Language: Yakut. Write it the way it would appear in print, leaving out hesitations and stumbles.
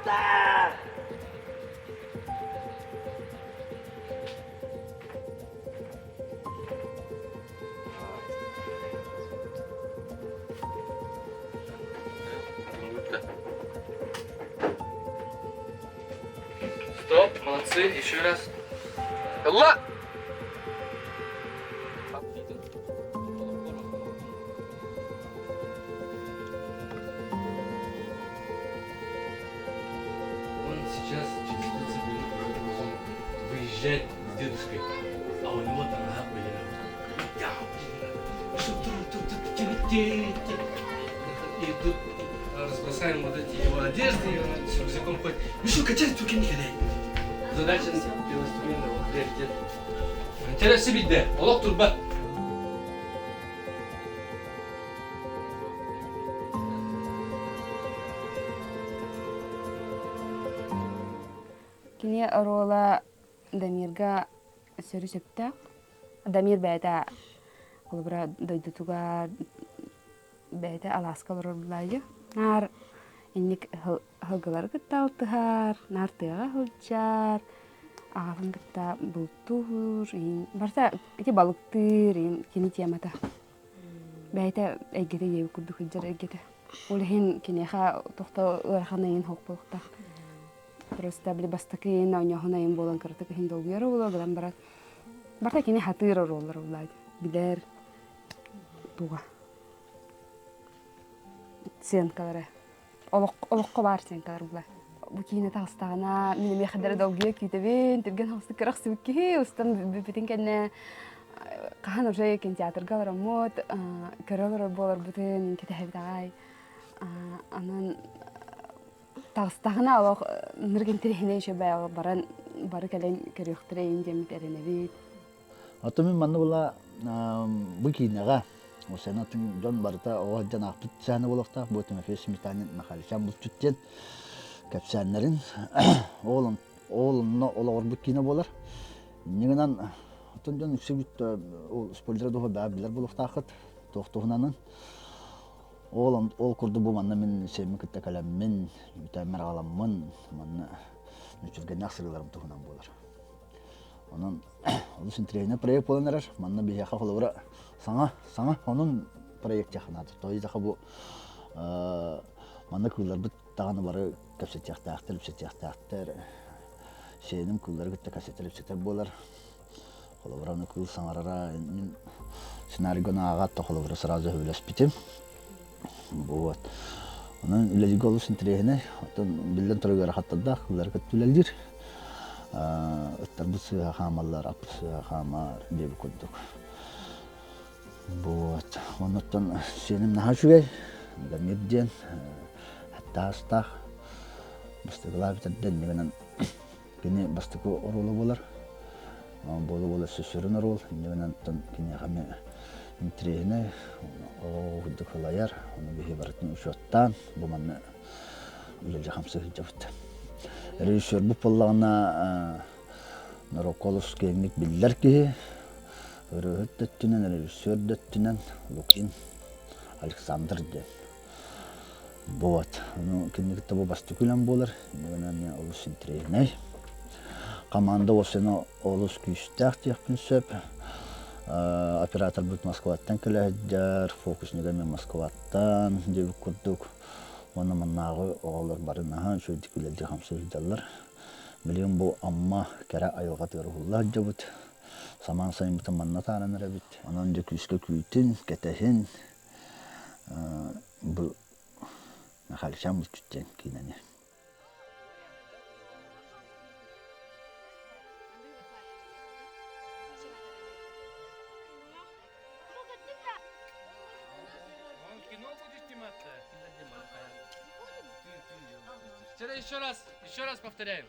Стоп, молодцы, еще раз. Ла! Он сейчас через 30 минут должен выезжать с дедушкой, а у него там нога были. И тут разбросаем вот эти его одежды, и он с рюкзаком ходит. Ну что, качай, только не кидай. Задача первостепенная, приоритет. Интереси бидде, олох турба. Кини оруола Дамирга сөрү сөптөөх. Дамир бэйэтэ холобура дойдутугар бэйэтэ алааска олорор булаайы. Наар инник сылгылары кытта алтыһар, наар тыаҕа сылдьар, аҕатын кытта бултуур, барыта ити балыктыыр кини темата. Бэйэтэ эйгэтэ диэбит курдук сылдьар эйгэтэ. Ол иһин киниэхэ тохто ыарахан айын суох буолуохтаах. Просто били бастакы иһин оонньооһун айын буолан кыратык иһин долгуйар буолуо гынан баран барыта кини хатыыр оруоллар улаат билэр туга сценкалара олоххо баар сценкалар була бу киинэ таҕыстаҕына мин эмиэ хадара долгуйа күүтэбин түргэн хаҕыстык кырахсыбыт киһи устан бүппүтүн кэннэ хаһан уже кинотеатрга олороммут көрө олорор буоларбытын кэтэһэбит аҕай анан таҕыстаҕына олох ынырык интэриэһинэй үчүгэй баран бары кэлэн көрүөхтэрэ иин диэммит эрэнэбит. Оттон мин манна була бу киинэҕэ Осена дьон барыта оҕо сылдьан аахпыт сэһэнэ буолуохтаах бу Тимофей Сметанин Михайловичан булчут диэн кэпсээннэрин ол ол онно олоҕурбут киинэ буолар. Инньэ гынан оттон дьон үксэ ол спойлера дуһа баа билэр буолуохтааххыт туох туһунанын. Ол ол курдук бу манна мин сиэммин кытта кэлэммин, үтээммэр аҕаламмын манна мүччүргэннээх сырыыларым туһунан буолар. Онон олус интэриэһинэй проект буолан эрэр. Манна биһиэхэ холобура саҥа саҥа онон проект дьаханаата. Тоҕо бу манна кыылларбыт даҕаны бары кэпсэтиэхтээхтэр, ипсэтиэхтээхтэр. Сиэним кыыллары кытта кэпсэтэр ипсэтэр буолар. Холобура аны кыыл саҥарара мин сценарийгын ааҕаат да холобура сразу сөбүлэспитим. Вот. Онон үлэлииргэ олус интэриэһинэй. Оттон биллэн турар ыарахаттардаах кыыллары кытта үлэлиир. Ыттарбыт сыыһа хаамаллар, аппыт сыыһа хаамар диэбит курдук. Вот. Оннуттан сиэним наһаа үчүгэй. Дамир диэн таастаах. Бастакылаах бүтэрдэ инньэ гынан Кини бастакы оруола буолар. Буола-буола өссө сүрүн оруол. Инньэ гынан киниэхэ эмиэ интэриэһинэй, оҕо курдук салайар. Ону биһи барытын учуоттаан, бу манна үлэлии-хамсыы сылдьабыт. Режиссербут буоллаҕына норуокка олус киэҥник биллэр киһи. Ырыаһыт да өттүнэн, режиссер да өттүнэн Лукин Александр диэн. Вот. Ну, кинини кытта бу бастакы үлэм буолар. Инньэ олус интэриэһинэй. Команда осено олус күүстээх диэхпин сөп. Операторбыт Москваттан кэлэ сылдьар, фокуснига мен Москваттан диэбит курдук. Уонна маннааҕы оҕолор бары наһаа үчүгэйдик үлэлии хамсыы сылдьаллар. Билигин бу Амма кэрэ айылҕатыгар уһулла сылдьабыт. Самаан сайыммытын манна таһааран эрэбит. Онон дьэ күүскэ күүтүн, кэтэһин, Бу Михаличан булчут диэн киинэни. Еще раз, еще раз повторяем.